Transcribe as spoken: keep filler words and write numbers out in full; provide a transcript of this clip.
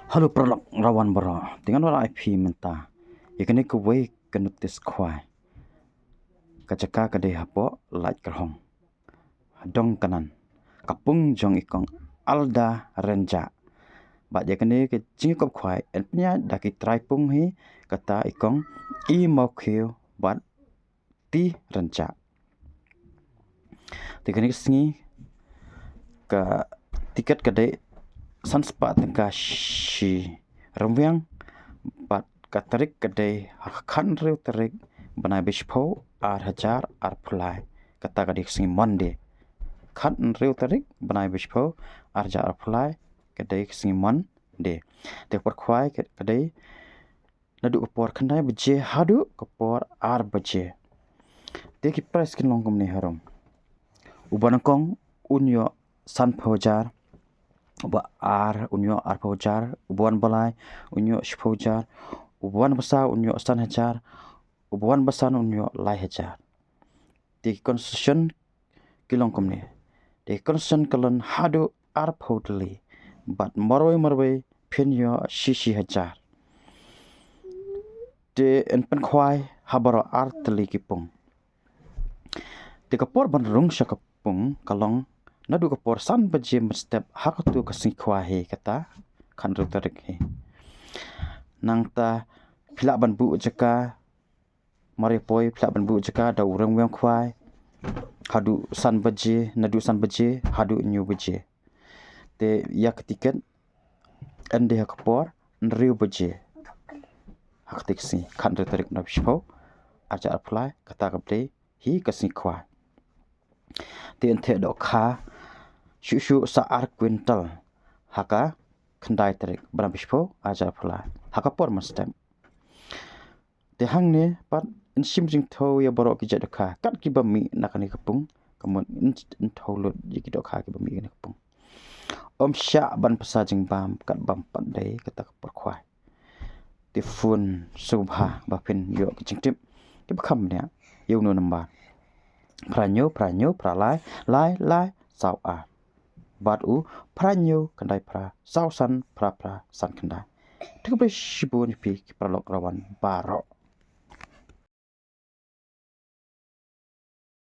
Hello paralok rawan baroh. Te ngan wallam ïa phi mynta ïa kane kawei ka notis khwai. Ka jaka ka dei hapoh Laitkyrhong, ha Dongkanan. Ka pung jong i kong Alda Rynjah. Bad ïa kane ka jingïakop khwai yn pynïaid da ki trai pung hi, kata i kong I Mawkhiew bad T Rynjah. Te kane ka sngi ka tiket ka dei san spah tyngka shi ryngwiang, bad ka tarik ka dei ha ka khathynriew tarik bnai ba shiphew, ar hajar arphew lai. Kata ka dei ka sngi Monday. Khathynriew tarik bnai ba shiphew, ar hajar arphew lai, ka dei ka sngi Monday. Te ka por khwai ka, ka dei naduh ka por khyndai baje haduh ka por ar baje. Te ki prize kin long kumne harum. Uba nyngkong un ïoh sanphew hajar, uba ar un ïoh arphew hajar, uba wan ba lai un ïoh shiphew hajar, uba wan ba saw un ïoh san hajar, uba wan ba san un ïoh lai hajar. Te ki consolation ki long kumne. Te ki consolation ka long haduh arphew tylli, bad marwei marwei phin ïoh shi shi hajar. Te yn pynkhwai ha baroh ar tylli ki pung. Te ka por ban rung sha ka pung ka long naduh ka por san baje mynstep ha katu ka sngi khwai hi, kata khathynriew tarik hi. Nangta phi lah ban buh jaka, mar ïa poi phi lah ban buh jaka da u ryngwiang khwai haduh san baje, naduh san baje haduh hynñiew baje. Te ïa ka tiket yn dei ha ka por hynriew baje ha kata ka sngi, khathynriew tarik bnai ba shiphew, ar hajar arphew lai, kata ka dei hi ka sngi khwai. Te yn theh dohkha shuh shuh sa ar kwintal ha ka khyndai tarik bnai ba shiphew, ar hajar arphew lai, ha ka por mynstep. Te hangne pat yn shim jingthew ïa baroh ki jait dohkha kat kiba mih na kane ka pung. Ka mut yn, yn thew lut ïa ki dohkha kiba mih na kane ka pung. Ym shah ban pynsa jingbam kat bam pat dei kata ka por khwai. Te phone sngewbha ba phin ïoh ki jingtip kiba kham bniah ïa uno u number: phra hynñiew phra hynñiew phra lai lai lai saw ar, bad u phra hynñiew khyndai phra saw san phra phra san khyndai. Te khublei shibun ïa phi ki paralok rawan baroh.